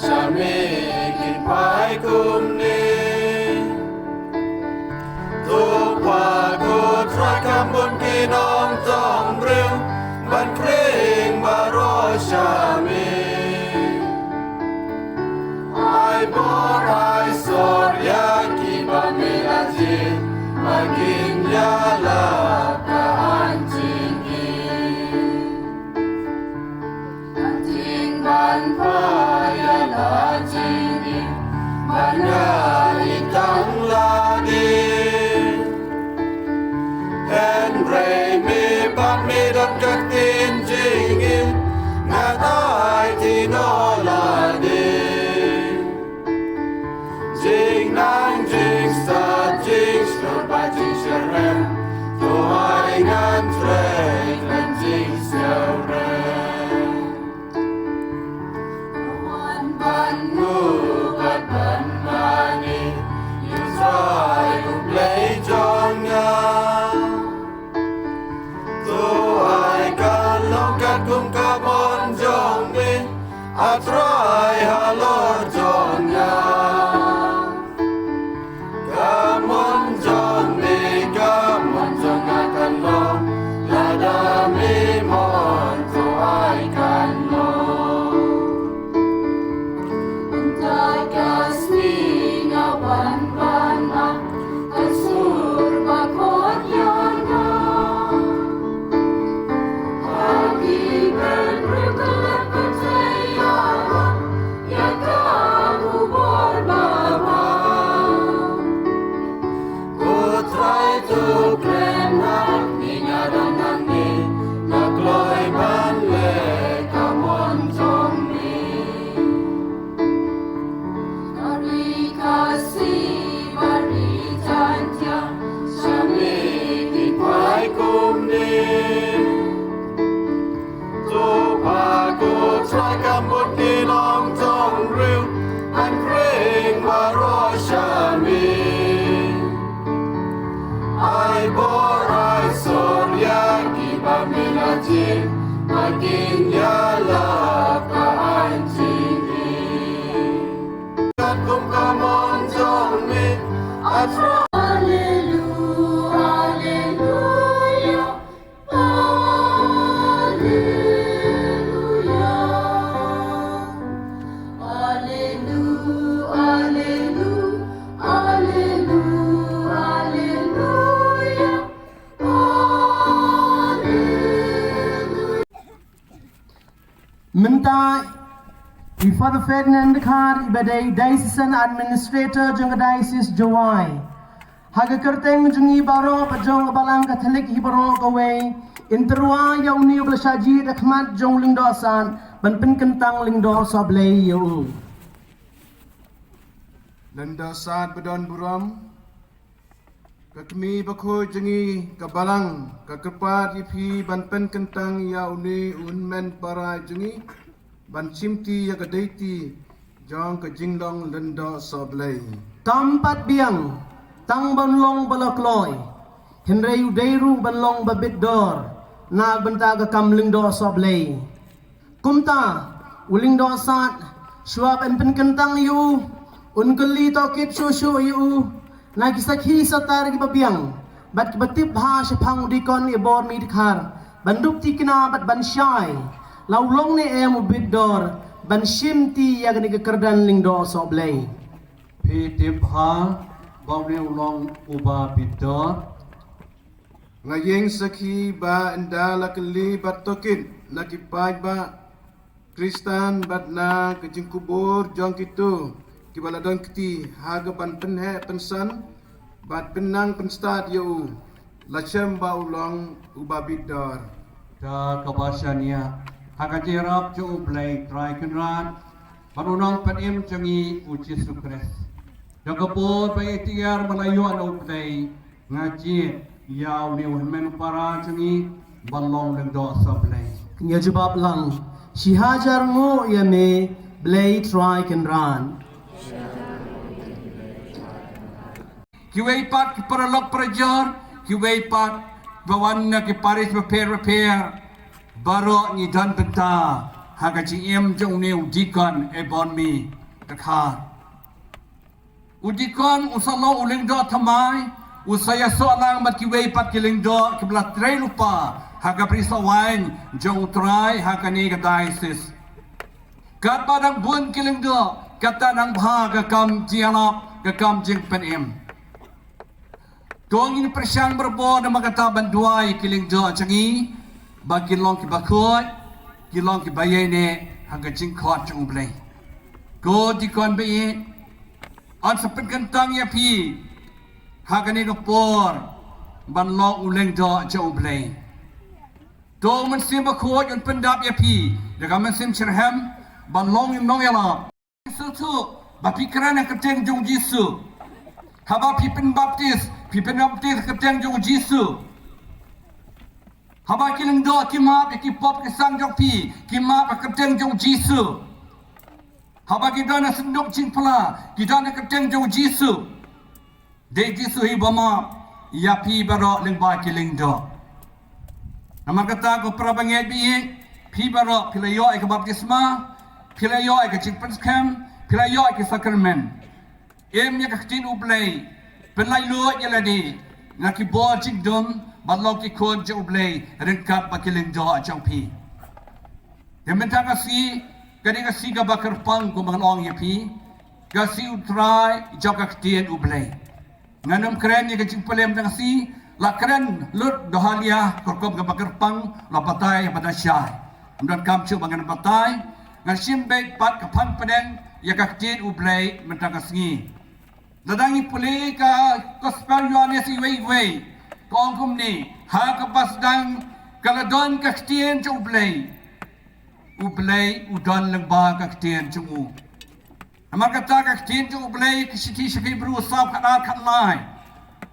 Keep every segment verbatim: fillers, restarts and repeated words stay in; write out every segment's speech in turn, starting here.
Sha me kin phai kumne. To pa ko Trai kham bun ki nongtong briew ban khring baroh sha me. Ai bor ai sor ïa kiba me la jied ba kin ïalap ka hanjingim. Ban ting ban pha ïa la jingim ban ïa i tang lade. Hynrei me bad me don ka ktien jingim, nga tai ti no lade. Jingnang jingstad jingshlur bad jingshyrkhei, to ai ngan trei khlem jingsiewrem. Wan ban mu bad ban mane ïa u Trai U Blei jong nga. To ai kan long katkum ka mon jong me, A Trai halor jong nga. Ka mon jong me, ka mon jong nga kan long, lada me mon to ai kan long. Mynta ka sngi nga wan ban map ka sur ba khot ïa nga. Ha ki briew ka lap ka jai ïa nga, ïa ka khubor ba bha. Ko Trai to kren ha ngi, nga don hangne, nga kloi ban leh ka mon jong me. Ka ri Khasi bad ri Jaiñtia, sha me ki phai kumne. To pa ko Trai kham bun ki nongtong briew ban khring baroh sha me. Ai bor ai sor ïa kiba me la jied ba kin ïalap ka hanjingim. Katkum ka mon jong me, A Trai. Alleluia, alleluia, alleluia. Alleluia, alleluia, alleluia, alleluia. Mynta i Father Ferdinand Dkhar, iba dei Diocesan Administrator jong ka Diocese Jowai, ha ka kyrteng jong ngi baroh bad jong ka Balang Katholik hi baroh kawei, yn tyrwa ïa une uba la shah jied ha khmat jong u Lyngdoh Sad ban pynkyntang Lyngdoh Sohblei ïa u. Lyngdoh Sad ba don burom, ka kmie bakhuid jong ngi ka Balang ka kyrpad ïa phi ban pynkyntang ïa une u hynmen para jong ngi ban shimti ïa ka deiti jong ka jinglong Lyngdoh Sohblei. Kam pat biang tang ban long ba la kloi, hynrei u dei ruh ban long ba bit dor na bynta ka kam Lyngdoh Sohblei. Kumta u Lyngdoh Sad, shuwa ban pynkyntang ïa u, un kylli tohkit shuh shuh ïa u na ki sakhi satar kiba biang bad kiba tip bha shaphang u Deacon Ebor Mei Dkhar ban dup thikna bad ban shai la u long ne em u bit dor ban shimti ïa kane ka kyrdan Lyngdoh Sohblei. Phi tip bha ba une u long uba bit dor? Nga ïeng sakhi ba ynda la kylli bad tohkit na ki paidbah Khristan bad na ka jingkubur jong kito kiba la don kti ha ka ban pynheh pynsan bad pynnang pynstad ïa u, la shem ba u long uba bit dor. Da kaba shaniah ha ka jingïarap jong U Blei Trai Kynrad bad U Nongpynim jong ngi U Jisu Khrist, da ka bor ba iktiar ba la ïoh na U Blei, nga jied ïa une u hynmen para jong ngi ban long Lyngdoh Sohblei. Ngi jubab lang, shi hajar nguh ïa me Blei Trai Kynrad. Kiwei pat ki paralok parajor, kiwei pat ba wan na ki parish bapher bapher, baroh ngi don bynta ha ka jingim jong une u dikon Ebonmi Dkhar. U dikon u sa long u lyngdoh thymmai, u sa ïasoh lang bad kiwei pat ki lyngdoh kiba la trei lypa ha ka brisoh waiñ jong U Trai ha kane ka diocese. Katba dang bun ki lyngdoh, kata dang bha ka kam jingïalap, ka kam jingpynim. To ngin pyrshang barabor namar kata ban duwai ki lyngdoh jong ngi ba kin long kiba khuid, kin long kiba ïaineh ha ka jingkhot jong U Blei. Ko dikon ba ïeit, yn sa pynkyntang ïa phi ha kane ka por ban long u lyngdoh jong U Blei. To Mynsiem Bakhuid un pyndap ïa phi da ka mynsiem shitrhem ban long u nongïalap. Sngewthuh ba phi kren ha ka kyrteng jong U Jisu. Haba phi pynbaptis, phi pynbaptis ha ka kyrteng jong U Jisu. Haba ki lyngdoh ki map ïa ki pop ki sang jong phi, ki map ha ka kyrteng jong U Jisu. Haba ki don ha synduk jingphla, ki don ha ka kyrteng jong U Jisu. Dei U Jisu hi ba map ïa phi baroh lyngba ki lyngdoh. Namar kata ko para bangeit ba ïeit, phi baroh phi la ïoh ïa ka baptisma, phi la ïoh ïa ka jingpynskhem, phi la ïoh ïa ka sakramen. Im ïa ka ktien U Blei, pynlait luid ïa lade na ki bor jingdum bad long ki khun jong U Blei ryngkat bad ki lyngdoh jong phi. Te mynta ka sngi ka dei ka sngi kaba kyrpang kumba ngan ong ïa phi, ka sngi U Trai jong ka ktien U Blei. Ngan ym kren ïa ka jingpyllem tang ka sngi, la kren lut da halia ka rukom kaba kyrpang, la batai ba da shai. Ym don kam shuh ba ngan batai, ngan shim beit pat ka phang pdeng ïa ka ktien U Blei mynta ka sngi. Lada ngi pule ka Gospel Ïoannis iwei iwei, ka ong kumne, ha kaba sdang ka la don ka ktien jong U Blei. U Blei u don lyngba ka ktien jong u. Namar kata ka ktien jong U Blei, ka shithi sha ki Hebru saw khatar khatlai.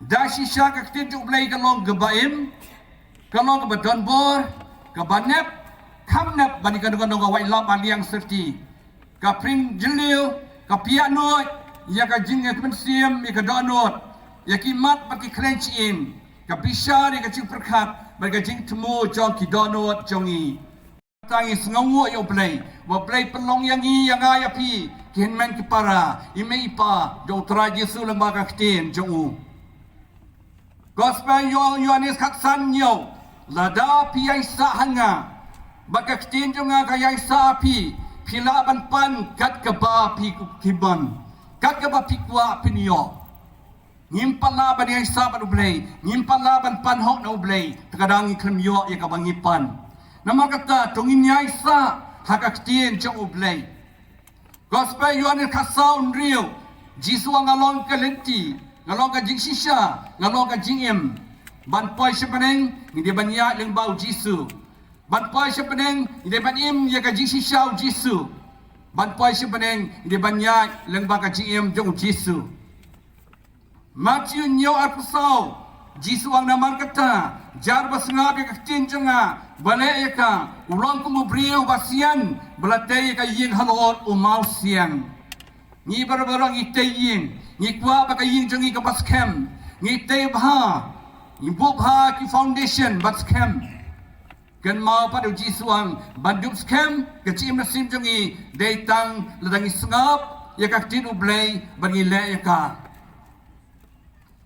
Da shisha ka ktien jong U Blei ka long kaba im, ka long kaba don bor, kaba nep, kham nep ban ïa kano kano ka waitlam ba liang syrti. Ka pring jylliew, ka pynïaid noh ïa ka jingïa ka mynsiem, ïa ka dohnud, ïa ki mat bad ki khlaiñ shyieng, ka bishar ïa ka jingpyrkhat bad ka jingthmu jong ki dohnud jong ngi. Tang ngi sngewnguh ïa U Blei, U Blei pynlong ïa ngi, ïa nga ïa phi, ki hynmen ki para, i mei i pa jong U Trai Jisu lyngba ka ktien jong u. Gospel Ïoh-, Ïoannis khatsan hynñiew, lada phi ïaisah ha nga bad ka ktien jong nga ka ïaisah ha phi, phi lah ban pan kat kaba phi, phi mon, kat kaba phi kwah phin ïoh. Ngim pat lah ban ïaisah bad U Blei, ngim pat lah ban pan hok na U Blei, te ka dang ngi khlem ïoh ïa kaba ngi pan. Namar kata to ngin ïaisah ha ka ktien jong U Blei. Gospel Ïoannis khatsaw hynriew, Jisu ong nga long ka lynti, nga long ka jingshisha, nga long ka jingim. Ban poi sha bneng ngi dei ban ïaid lyngba U Jisu. Ban poi sha bneng ngi dei ban im ïa ka jingshisha U Jisu. Ban poi sha bneng ngi dei ban ïaid lyngba ka jingim jong U Jisu. Mathaios hynñiew arphew saw, Jisu ong namar kata, jar ba sngap ïa ka ktien jong nga, ba leh ïa ka, u long kum u briew ba sian, ba la tei ïa ka ïing halor u mawsiang. Ngi baroh baroh ngi tei ïing, ngi kwah ba ka ïing jong ngi kaba skhem, ngi tei bha, ngi buh bha ki foundation ba skhem. Kynmaw pat U Jisu ong, ban dup skhem ka jingim mynsiem jong ngi, dei tang lada ngi sngap ïa ka ktien U Blei, bad ngi leh ïa ka.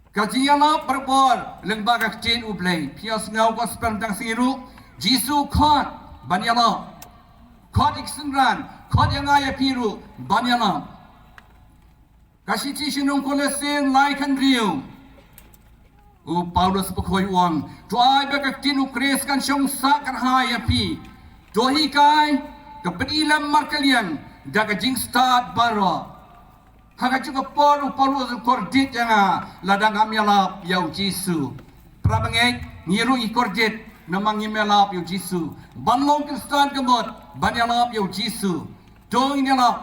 Ka jingïalap barabor lyngba ka ktien U Blei. Phi ïohsngew Gospel tang sngi ruh, Jisu khot ban ïalap. Khot ïa ki synran, khot ïa nga ïa phi ruh ban ïalap. Ka shithi sha ki nong Kolose lai khathynriew. U Paulus bakhuid u ong, to ai ba ka ktien U Khrist kan shong sah kyrhai ïa phi. To hikai, to pyni lem markylliang da ka jingstad baroh. Ha kajuh ka por U Paulus u kordit ïa nga lada ngam ïalap ïa U Jisu. Para bangeit, ngi ruh ngi kordit namar ngim ïalap ïa U Jisu. Ban long Khristan ka mut ban ïalap ïa U Jisu. To ngin ïalap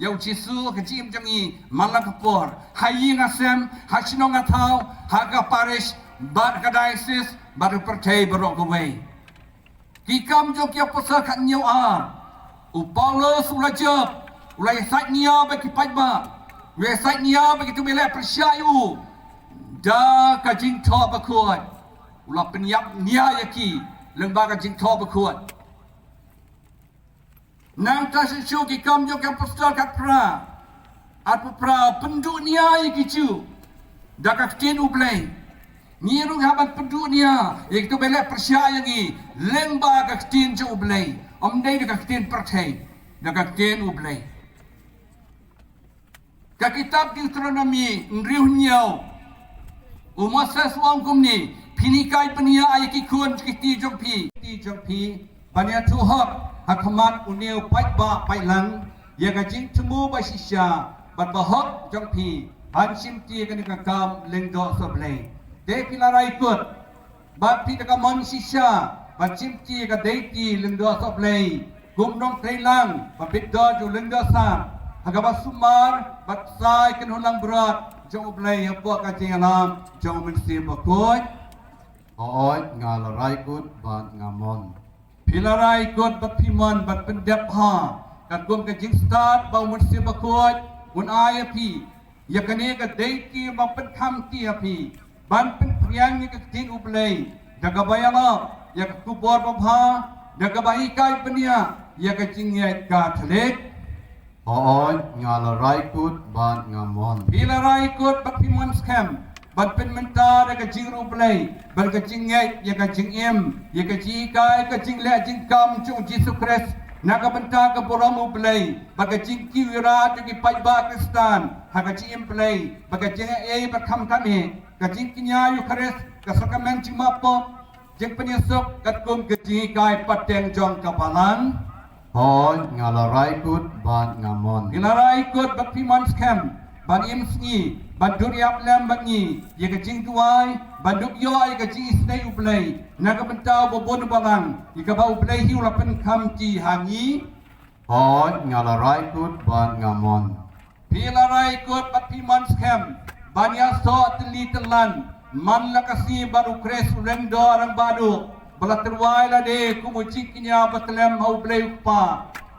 ïa U Jisu ha ka jingim jong ngi man la ka por, ha ïing ha sem, ha shnong ha thaw, ha ka parish bad ka diocese bad ka pyrthei baroh kawei. Ki Kam jong ki Apostol khathynñiew ar. U Paulus u la jop, u la ïasaid nia bad ki paidbah, u la ïasaid nia bad kito kiba leh pyrshah ïa u da ka jingthoh bakhuid. U la pynïap nia ïa ki lyngba ka jingthoh bakhuid. Nangta shisha ki Kam jong ki Apostol khatphra, arphew phra, pynduh nia ïa ki Jiw da ka ktien U Blei. Ngi ruh hap ban pynduh nia ïa kito ba leh pyrshah ïa ngi lyngba ka ktien jong U Blei, ym dei da ka ktien pyrthei, da ka ktien U Blei. Ka kitab Deuteronomi hynriew hynñiew, u Moses u ong kumne: Phin hikai bniah ïa ki khun ki kti jong phi, kti jong phi, ban ïathuh hok ha khmat une u paidbah paidlang ïa ka jingthmu ba shisha bad ba hok jong phi, ban shimti ïa kane ka kam lyngdoh sohblei. Te phi la rai kut bad phi da ka mon shisha ban shimti ïa ka deiti lyngdoh sohblei kum u nongtreilang ba bit dor jong u Lyngdoh Sad, ha kaba sumar bad sa ïa ka jinglong bor jong U Blei hapoh ka jingïalam jong U Mynsiem Bakhuid. Hooid, nga la rai kut bad nga mon. Phi la rai kut bad phi mon ban pyndep bha katkum ka jingstad ba U Mynsiem Bakhuid un ai ïa phi, ïa kane ka deiti ba pynkham kti ïa phi ban pynphriang ïa ka ktien U Blei da kaba ïalap ïa ka khubor babha, da kaba hikai bniah ïa ka jingngeit Katholik. Hooid, nga la rai kut bad nga mon. Phi la rai kut bad phi mon skhem ban pynmynta da ka jingïaroh Blei bad ka jingngeit ïa ka jingim, ïa ka jinghikai, ka jingleh jingkam jong U Jisu Khrist na ka bynta ka burom U Blei bad ka jingkiew ïarap jong ki paidbah Khristan ha ka jingim Blei bad ka jingaiei bad khamtam eh, ka jingkñia Eukharist, ka sakramen jingmapop, jingpynïasuk katkum ka jinghikai pateng jong ka Balang. Hooid, nga la rai kut bad nga mon. Phi la rai kut bad phi mon skhem ban im sngi, ban dur ïap lem bad ngi ïa ka jingduwai, ban dup ïoh ïa ka jingisynei U Blei na ka bynta uba bun u Balang, ïa kaba U Blei hi u la pynkham kti ha ngi. Hooid, nga la rai kut bad nga mon. Phi la rai kut bad phi mon skhem ban ïasoh tylli tyllan man la ka sngi bad U Khrist u Lyngdoh Rangbah Duh ba la tyrwa ïa lade kum u jingkñia ba tlem ha U Blei U Kpa,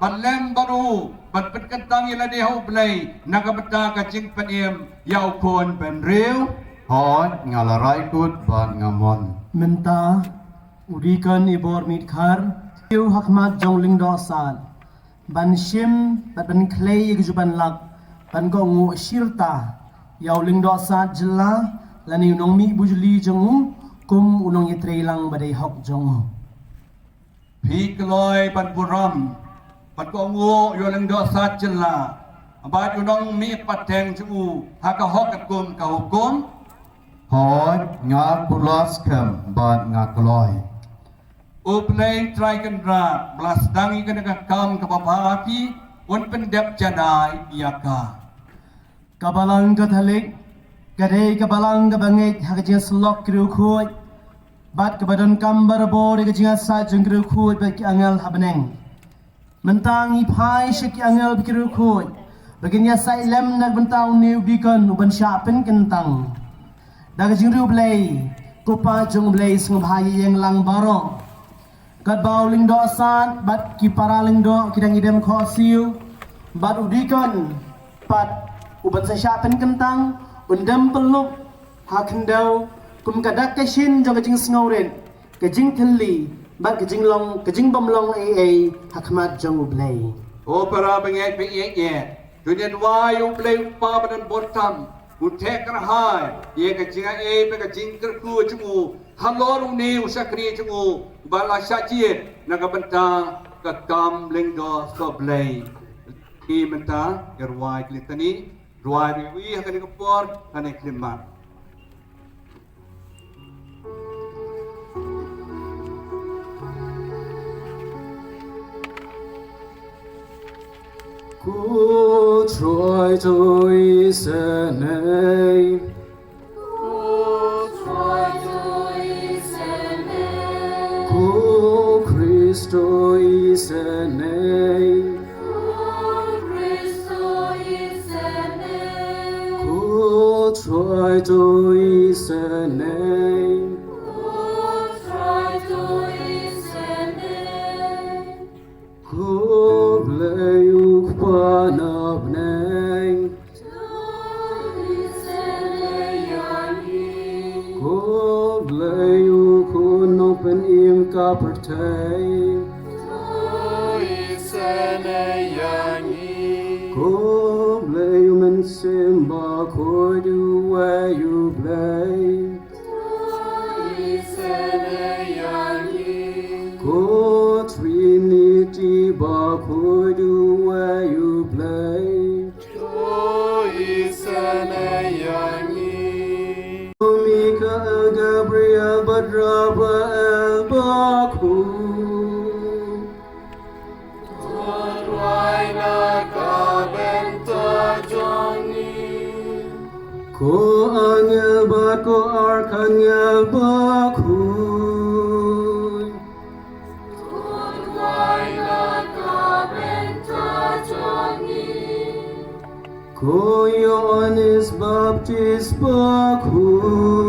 ban lem bad u, ban pynkyntang ïa lade ha U Blei na ka bynta ka jingpynim ïa U Khun Bynriew. Hooid, nga la rai kut bad nga mon. Mynta u Deacon Ibor Mitkhar, u ha khmat jong u Lyngdoh Sad ban shim bad ban khlei ïa ka jubanlak ban kohnguh shirta ïa u Lyngdoh Sad Jylla lane u nongmih bujli jong u kum u nongïatreilang ba dei hok jong u. Phi kloi ban burom bad kohnguh ïa u Lyngdoh Sad Jylla bad u nongmih pateng jong u ha ka hok katkum ka hukum? Hooid, nga kular skhem bad nga kloi. U Blei Trai Kynrad ba la sdang ïa kane ka kam kaba bha ha phi un pyndep jadai ïa ka. Ka Balang Katholik ka dei ka balang kaba ngeit ha ka jingïasyllok ki riewkhuid bad kaba donkam barabor ïa ka jingïasaid jong ki riewkhuid bad ki angel ha bneng. Mynta ngi phai sha ki angel bad ki riewkhuid ba kin ïasaid lem na ka bynta une u deacon u ban shah pynkyntang. Da ka jingriewblei, ko Pa jong U Blei sngewbha ïeng lang baroh. Katba u Lyngdoh Sad bad ki para lyngdoh ki dang ïadem khohsiew bad u deacon pat u ban sa shah pynkyntang, un dem pynlup ha khyndew kum ka dak ka shin jong ka jingsngewrit, ka jingthylli bad ka jinglong, ka jingbymlong ei ei ha khmat jong U Blei. Ko para bangeit ba ïeit, to ngin duwai ïa U Blei U Kpa ba don bor tam, un theh kyrhai ïa ka jingaiei bad ka jingkyrkhu jong u halor une u shakri jong u ba la shah jied na ka bynta ka kam lyngdoh sohblei. Ki mynta ki rwai ki litani, rwai riwi ha kane ka por, ha kane ka khlieh mat. Ko Trai to isynei. Ko Trai to isynei. Ko Khrist to isynei. Ko Khrist to isynei. Ko Trai to isynei. Ko Trai to isynei. Ko Blei U Kpa na bneng. Ko Blei U Khun Nongpynim ka pyrthei. Ko Blei u Mynsiem Bakhuid uwei u Blei. Ko Trinity Bakhuid uwei u Blei. Michael, Gabriel bad Raphael Bakhuid. Ko angel bad ko arkangel Bakhuid. Ko Ïoannis Baptis Bakhuid.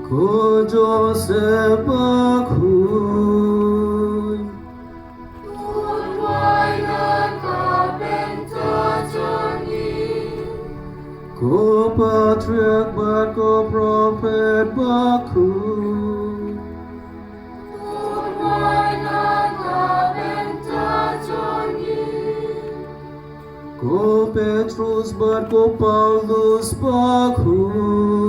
Ko Joseph Bakhuid. Ko Patriarch bad ko Prophet Bakhuid. Ko Petrus bad ko Paulus Bakhuid.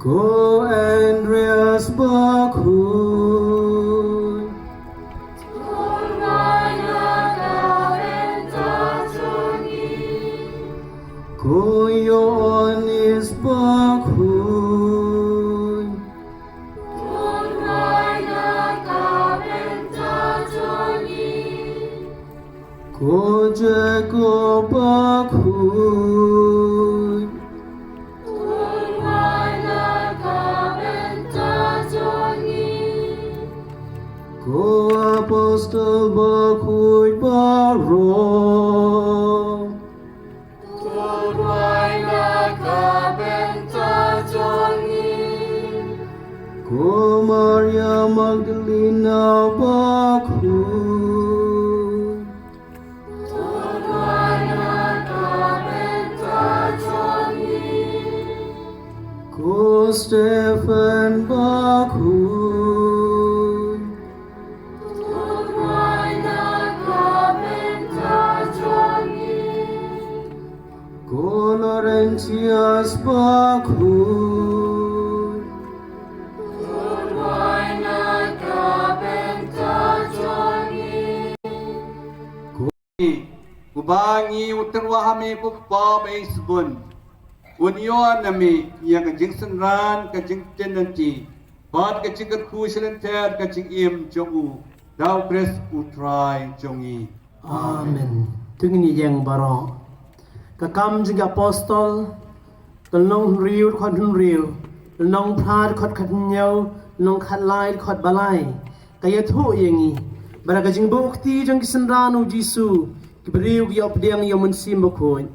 Ko Andreas Bakhuid. Ko Ïoannis Bakhuid. Ko Jakob Bakhuid. Ko Apostol Bakhuid baroh. Ko Maria Magdalena Bakhuid. Ko Stephen Bakhuid. Ko Laurentius Bakhuid. Ko uba ngi u tyrwa ha me ko Kpa ba ïeit sbun. Un ïoh na me ïa ka jingsynran ka jingtynti bad ka jingkyrkhu shlynter ka jingim jong u da u Khrist u Trai jong ngi. Amen. To ngin ïeng baroh. Ka Kam jong ki Apostol, lynnong hynriew dkhot hynriew, lynnong phra dkhot khathynñiew, lynnong khatlai dkhot balai. Ka ïathuh ïa ngi ba da ka jingbuh kti jong ki synran u Jisu, ki briew ki ïoh pdiang ïa u Mynsiem Bakhuid.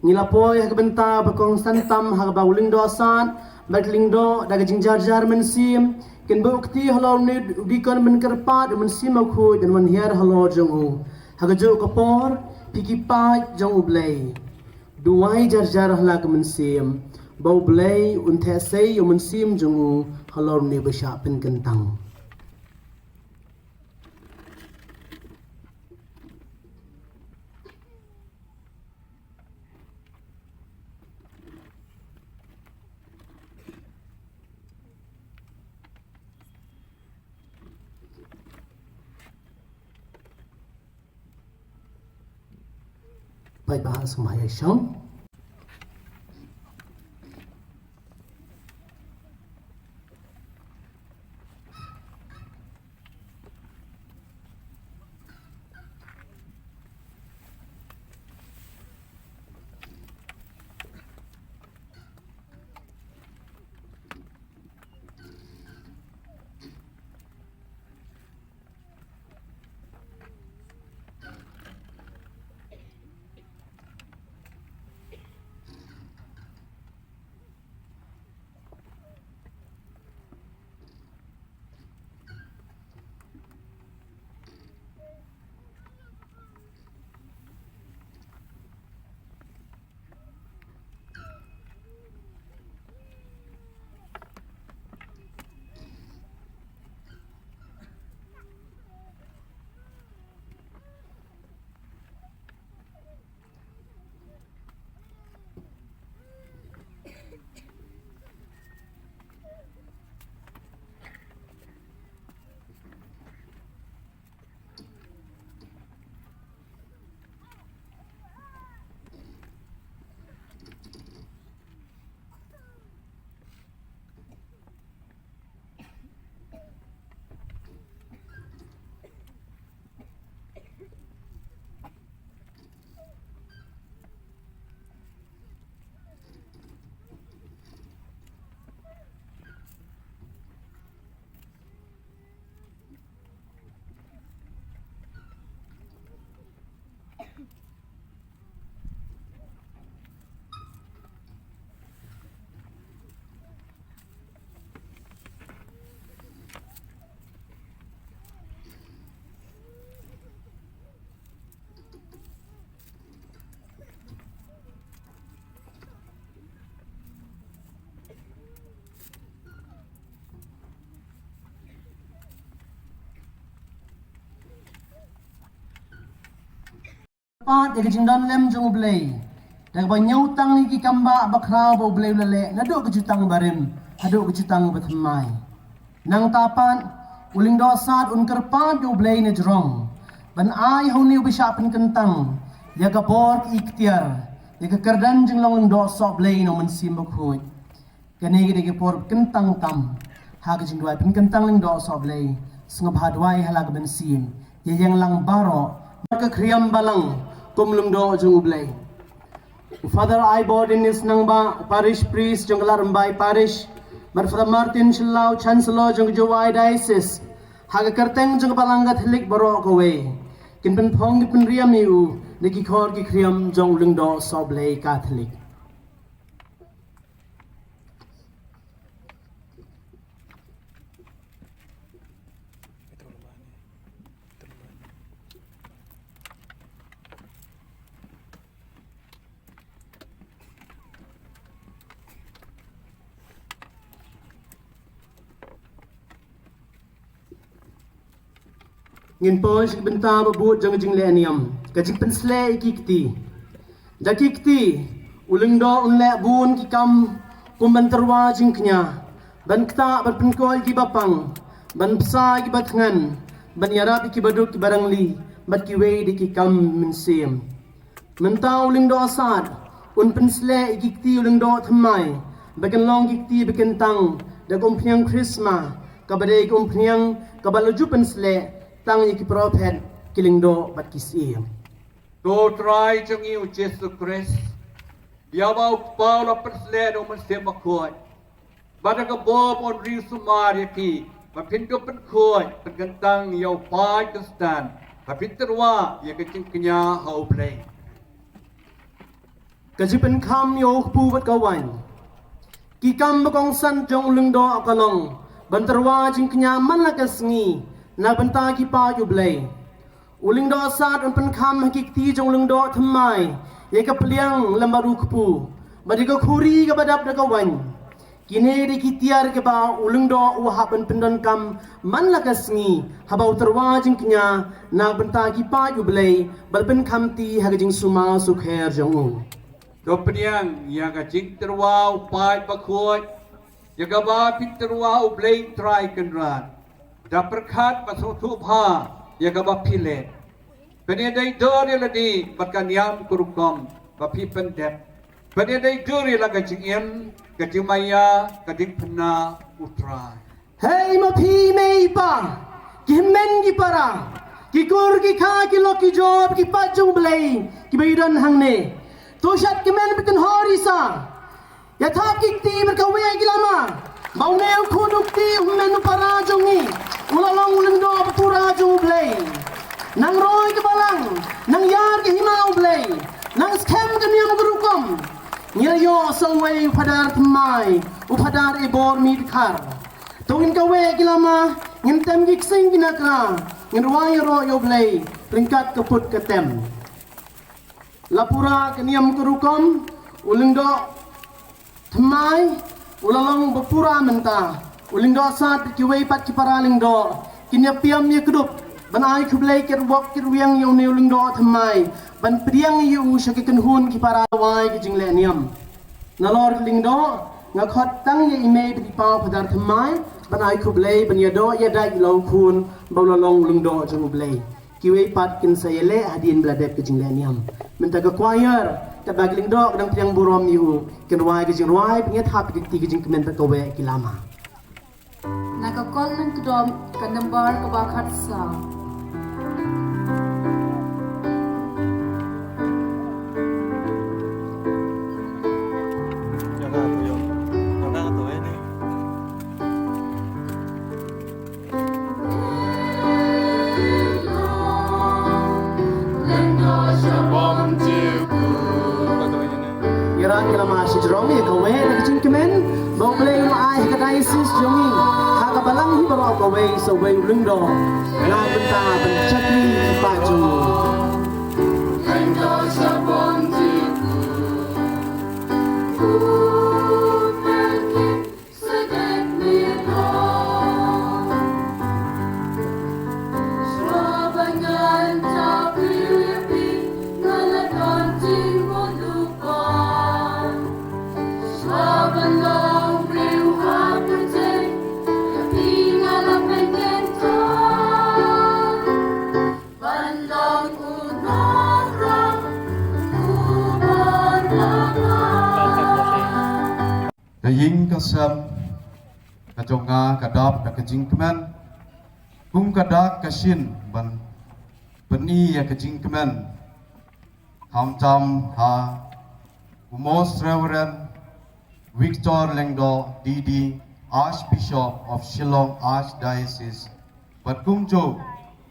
Ngi la poi ha ka bynta ba kongsan tam ha kaba u lyngdoh sat bad lyngdoh da ka jingjarjar mynsiem kin buh kti halor une u dikon ban kyrpad u Mynsiem Bakhuid ban wan hiar halor jong u. Ha kajuh ka por phi ki paid jong U Blei, duwai jarjar ha la ka mynsiem ba U Blei un theh sei ïa u Mynsiem jong u halor une ba shah pynkyntang. Paidbah sngewbha ïa shong. Pat ïa ka jingdon lem jong U Blei da kaba ñiewtang ïa ki kambah bakhraw ba U Blei u la leh naduh ka jutang barim haduh ka jutang bathymmai. Nangta pat u Lyngdoh Sad un kyrpad ïa U Blei na jrong ban ai ha une uba shah pynkyntang ïa ka bor ka iktiar, ïa ka kyrdan jinglong Lyngdoh Sohblei na U Mynsiem Bakhuid. Kane ka dei ka por kyntang tam ha ka jingduwai pynkyntang Lyngdoh Sohblei. Sngewbha duwai ha la ka mynsiem, ïa ïeng lang baroh. Ka khriam balang kum lyngdoh jong U Blei. U Father Aibordin Nangbah, Parish Priest jong ka Ladrymbai Parish, bad Father Martin Shylla, Chancellor jong ka Jowai Diocese, ha ka kyrteng jong ka Balang Katholik baroh kawei, kin pynphong kin pynriam ïa u na ki khor ki khriam jong u Lyngdoh Sohblei Katholik. Ngin poi sha ka bynta ba bud jong ka jingleh niam, ka jingpynsleh ïa ki kti. Da ki kti u lyngdoh un leh bun ki kam kum ban tyrwa jingkñia, ban ktah ban pynkoit ïa ki bapang, ban bsa ïa ki bathngan, ban ïarap ïa ki baduk ki barangli bad kiwei de ki kam mynsiem. Mynta u Lyngdoh Sad un pynsleh ïa ki kti u Lyngdoh Thymmai ba kin long ki kti ba kyntang da ka umphniang Christmas, kaba dei ka umphniang kaba la ju pynsleh tang ïa ki prophet, ki lyngdoh bad ki syiem. To Trai jong ngi u Jisu Khrist, ïa ba u Kpa u la pynsleh da u Mynsiem Bakhuid, bad da ka bor ba un riewsumar ïa ki ba phin dup pynkhuid pynkyntang ïa u paid Khristan, ba phin tyrwa ïa ka jingkñia ha U Blei. Ka jingpynkham ïa u kpu bad ka waiñ. Ki kam ba kongsan jong u lyngdoh ka long ban tyrwa jingkñia man la ka sngi na bynta ki paid U Blei. U Lyngdoh Sad un pynkham ha ki kti jong u Lyngdoh Thymmai ïa ka pliang lem bad u kpu, bad ïa ka khuri kaba dap da ka waiñ. Kine de ki tiar kiba u lyngdoh u hap ban pyndonkam man la ka sngi haba u tyrwa jingkñia na bynta ki paid U Blei, ba la pynkham kti ha ka jingsumar sukher jong u. To pdiang ïa ka jingtyrwa u paid bakhuid, ïa kaba phi tyrwa U Blei Trai Kynrad. Da pyrkhat bad sngewthuh bha ïa kaba phi leh. Phin ïadei dur ïa lade bad ka niam ka rukom ba phi pyndep. Phin ïadei dur ïa la ka jingim, ka jingmaïa, ka jingpynah U Trai. Hei ma phi mei pa, ki hynmen ki para, ki kur ki kha, ki lok ki jor, ki paid jong U Blei kiba ïadon hangne. To shad kmen, ba kynhor isa. Ïa thap ki kti bad kawei ki lama ba une u khun u kti, u hynmen u para jong ngi u la long u lyngdoh ba pura jong U Blei. Nang roi ka balang, nang ïar ka hima U Blei, nang skhem ka niam ka rukom. Ngi la ïoh sa uwei u Phadar Thymmai, u Phadar Ibor Mitkhar. To ngin kawei ki lama, ngin tem ki ksing ki nakra, ngin rwai ïaroh ïa U Blei ryngkat ka put ka tem. La pura ka niam ka rukom, u Lyngdoh Thymmai u la long ba pura mynta. U Lyngdoh Sad bad kiwei pat ki para lyngdoh kin ïa piam ïa kdup ban ai khublei kyrwok kyrwiang ïa une u Lyngdoh Thymmai, ban pdiang ïa u sha ki kynhun ki para wai ki jingleh niam. Nalor lyngdoh, nga khot tang ïa i mei bad i pa u Phadar Thymmai ban ai khublei, ban ïadoh ïadait ïa la u khun ba u la long u lyngdoh jong U Blei. Kiwei pat kin sa ïaleh hadien ba la dep ka jingleh niam. Mynta ka choir katba ki lyngdoh ka dang pdiang burom ïa u, kin rwai ka jingrwai, ban ïa thap ki kti ka jingkmen bad kawei ki lama. Na ka kol lyngdoh ka number kaba khatsaw. Ïa ki lama shi jrong ïa kawei na ka jingkmen ba U Blei u la ai ha ka diocese jong ngi, ha ka balang hi baroh kawei sa uwei u lyngdoh na bynta ban shakri ki paid jong ngi. Ïing ka sem ka jong nga ka dap da ka jingkmen, kum ka dak ka shin ban pyni ïa ka jingkmen khamtam ha u Most Reverend Victor Lyngdoh D D, Archbishop of Shillong Archdiocese, bad kumjuh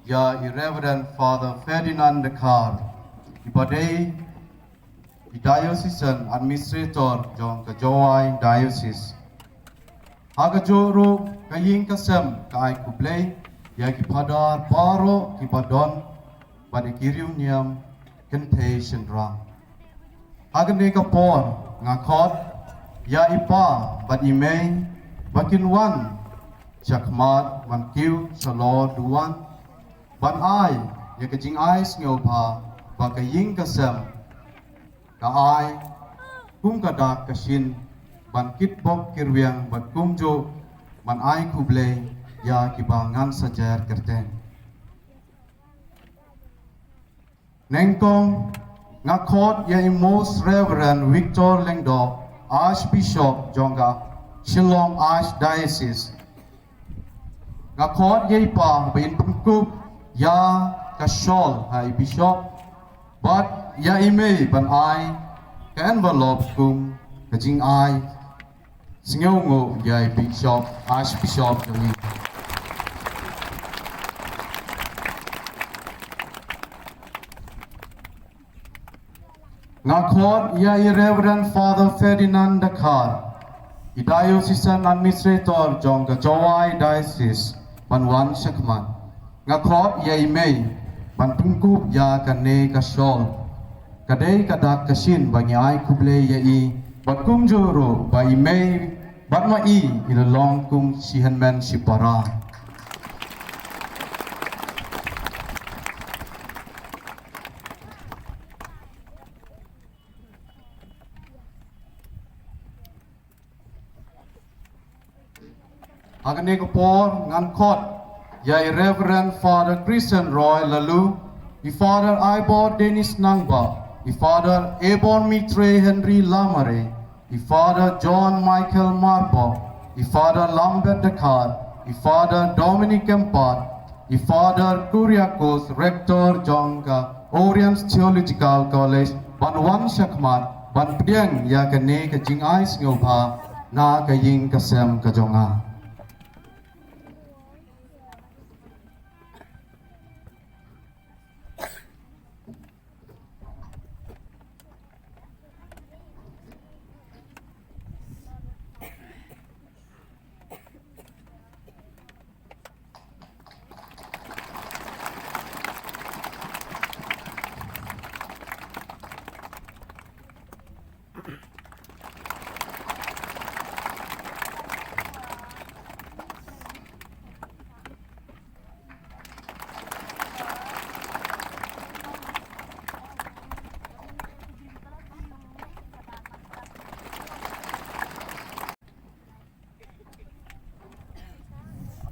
ïa i Reverend Father Ferdinand Dkhar, i ba dei i Diocesan Administrator jong ka Jowai Diocese. Ha kajuh ruh ka ïing ka sem ka ai khublei ïa ki Phadar baroh ki ba don bad ïa ki riewniam kynthei shynrang. Ha kane ka por nga khot ïa i pa bad i mei ba kin wan shakhmat ban kiew shalor duwan ban ai ïa ka jingai sngewbha ba ka ïing ka sem ka ai kum ka dak ka shin ban kitbok kirwiang bad kumjuh ban ai khublei ïa ki ba ngan sa jer kyrteng. Nyngkong nga khot ïa i Most Reverend Victor Lyngdoh, Archbishop jong ka Shillong Archdiocese. Nga khot ïa i pa ba in pynkup ïa ka shawl ha i Bishop bad ïa i mei ban ai ka envelope kum ka jingai sngewnguh ïa i Bishop, Archbishop jong ngi. Nga khot ïa i Reverend Father Ferdinand Dkhar, i Diocesan Administrator jong ka Jowai Diocese, ban wan shakhmat. Nga khot ïa i mei ban pynkup ïa kane ka shawl. Ka dei ka dak ka shin ba ngi ai khublei ïa i, bad kumjuh ruh ba i mei bad ma i i la long kum shi hynmen shi para. Ha kane ka por ngan khot ïa i Reverend Father Christian Roy Laloo, i Father Ivor Dennis Nangba, i Father Ebor Mitre Henry Lamare, i Father John Michael Marbo, i Father Lambert Dkhar, i Father Dominic Kempat, i Father Kuriakos, Rector jong ka Oriens Theological College, ban wan shakhmat ban pdiang ïa kane ka jingai sngewbha na ka ïing ka sem ka jong nga.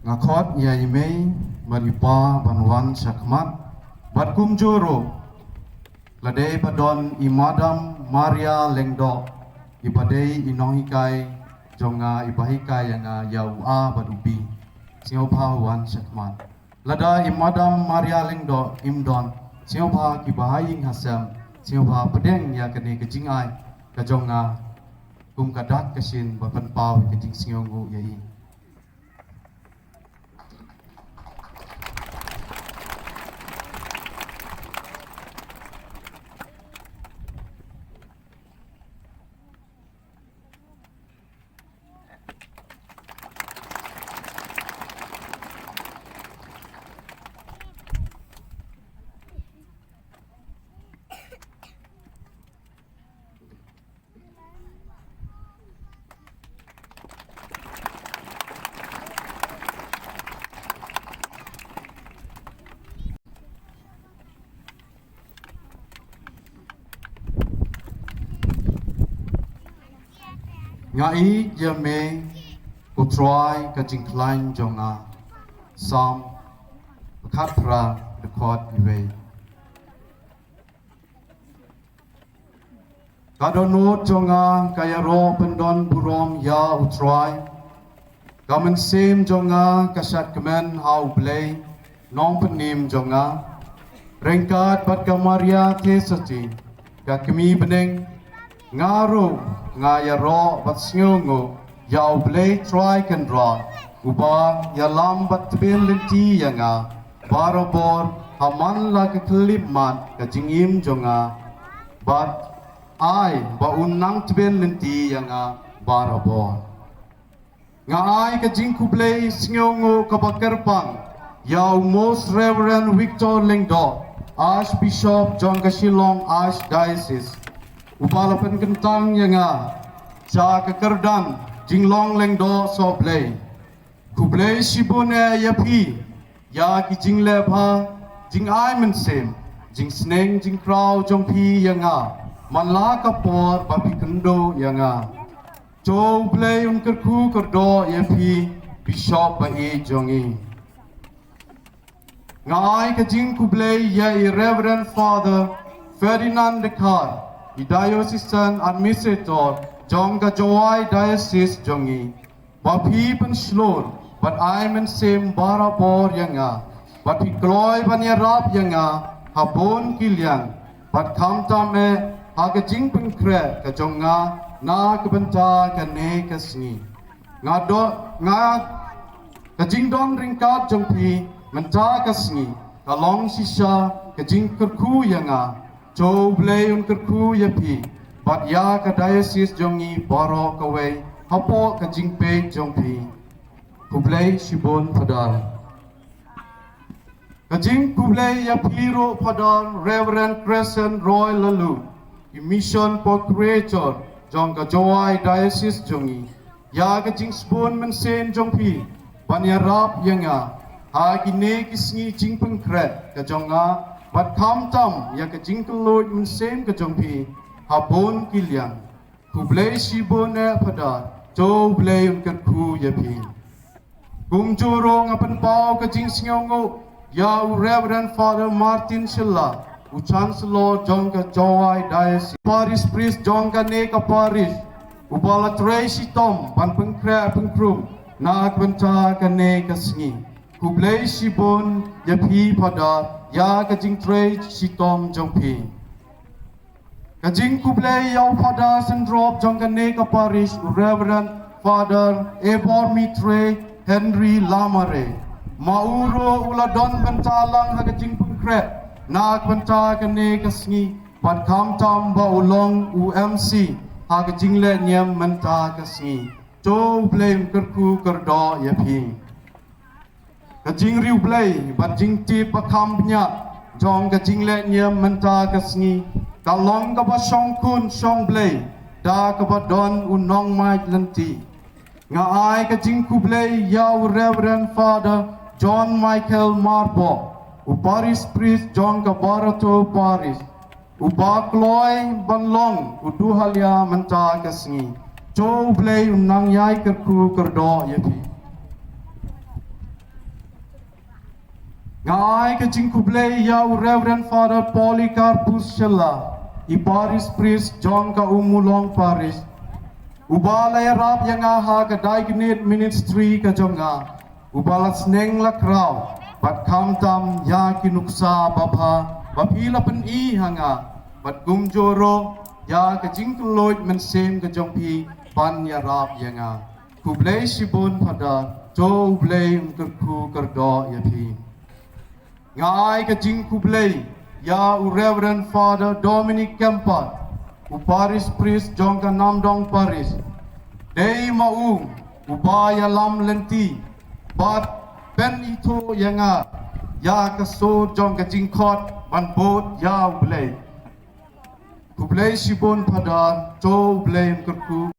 Nga khot ïa i mei bad i pa ban wan shakhmat bad kumjuh ruh la dei ba don i Madam Maria Lyngdoh, i ba dei i nonghikai jong nga, i ba hikai ïa nga ïa u A bad u B. Sngewbha wan shakhmat. Lada i Madam Maria Lyngdoh im don, sngewbha ki ba ha ïing ha sem, sngewbha pdiang ïa kane ka jingai ka jong nga kum ka dak ka shin ba pynpaw ka jingsngewnguh ïa i. Nga ïeit ïa me, ko Trai ka jingkhlaiñ jong nga. Salm khatphra, dkhot iwei. Ka dohnud jong nga ka ïaroh pyndon burom ïa U Trai. Ka mynsiem jong nga ka shad kmen ha U Blei, Nongpynim jong nga. Ryngkat bad ka Maria Theisotti, ka kmie bneng, nga ruh nga ïaroh bad sngewnguh ïa U Blei Trai Kynrad, uba ïalam bad tbyn lynti ïa nga barabor ha man la ka khyllipmat ka jingim jong nga, bad ai ba un nang tbyn lynti ïa nga barabor. Nga ai ka jingkhublei sngewnguh kaba kyrpang ïa u Most Reverend Victor Lyngdoh, Archbishop jong ka Shillong Archdiocese, uba la pynkyntang ïa nga sha ka kyrdan jinglong lyngdoh sohblei. Khublei shibun eh ïa phi ïa ki jingleh bha, jingai mynsiem, jingsneng jingkraw jong phi ïa nga man la ka por ba phi kynduh ïa nga. To U Blei un kyrkhu kyrdoh ïa phi, Bishop ba-ïeit jong ngi. Nga ai ka jingkhublei ïa i Reverend Father Ferdinand Dkhar, i Diocesan Administrator jong ka Jowai Diocese jong ngi, ba phi pynshlur bad ai mynsiem barabor ïa nga, bad phi kloi ban ïarap ïa nga ha bun ki liang, bad khamtam eh ha ka jingpynkhreh ka jong nga na ka bynta kane ka sngi. Nga don, nga, ka jingdon ryngkat jong phi mynta ka sngi ka long shisha ka jingkyrkhu ïa nga. To U Blei un kyrkhu ïa phi bad ïa ka diocese jong ngi baroh kawei hapoh ka jingpeit jong phi. Khublei shibun Phadar. Ka jingkhublei ïa phi ruh Phadar Reverend Crescent Roy Laloo, i Mission Procurator jong ka Jowai Diocese jong ngi, ïa ka jingsbun mynsiem jong phi ban ïarap ïa nga ha kine ki sngi jingpynkhreh ka jong nga, bad khamtam ïa ka jingkylluid mynsiem ka jong phi ha bun ki liang. Khublei shibun eh Phadar, to U Blei un kyrkhu ïa phi. Kumjuh ruh nga pynpaw ka jingsngewnguh ïa u Reverend Father Martin Shylla, u Chancellor jong ka Jowai Diocese, Parish Priest jong kane ka Parish, uba la trei shitom ban pynkhreh pynkhreh na ka bynta kane ka sngi. Khublei shibun ïa phi Phadar ïa ka jingtrei shitom jong phi. Ka jingkhublei ïa u Phadar syndrop jong kane ka Parish, u Reverend Father Ebor Mitre Henry Lamare. Ma u ruh u la don bynta lang ha ka jingpynkhreh na ka bynta kane ka sngi, bad khamtam ba u long u M C ha ka jingleh niam mynta ka sngi. To U Blei un kyrkhu kyrdoh ïa phi. Ka jingriewblei bad jingtip ba kham bniah jong ka jingleh niam mynta ka sngi ka long kaba shongkun shongblei da kaba don u nongmait lynti. Nga ai ka jingkhublei ïa u Reverend Father John Michael Marbok, u Parish Priest jong ka Barato Parish, uba kloi ban long u duhalia mynta ka sngi. To U Blei un nang ïai kyrkhu kyrdoh ïa phi. Nga ai ka jingkhublei ïa u Reverend Father Polycarpus Shylla, i Parish Priest jong ka Ummulong Parish, uba la ïarap ïa nga ha ka Diaconate Ministry ka jong nga, uba la sneng la khraw bad khamtam ïa ki nuksa babha ba phi la pyni ha nga, bad kumjuh ruh ïa ka jingkylluid mynsiem ka jong phi ban ïarap ïa nga. Khublei shibun Phadar, to U Blei un kyrkhu kyrdoh ïa phi. Nga ai ka jingkhublei ïa u Reverend Father Dominic Kemper, u Parish Priest jong ka Namdong Parish. Dei ma u uba ïalam lynti bad pynithuh ïa nga ïa ka sur jong ka jingkhot ban bud ïa U Blei. Khublei shibun Phadar, to U Blei un kyrkhu.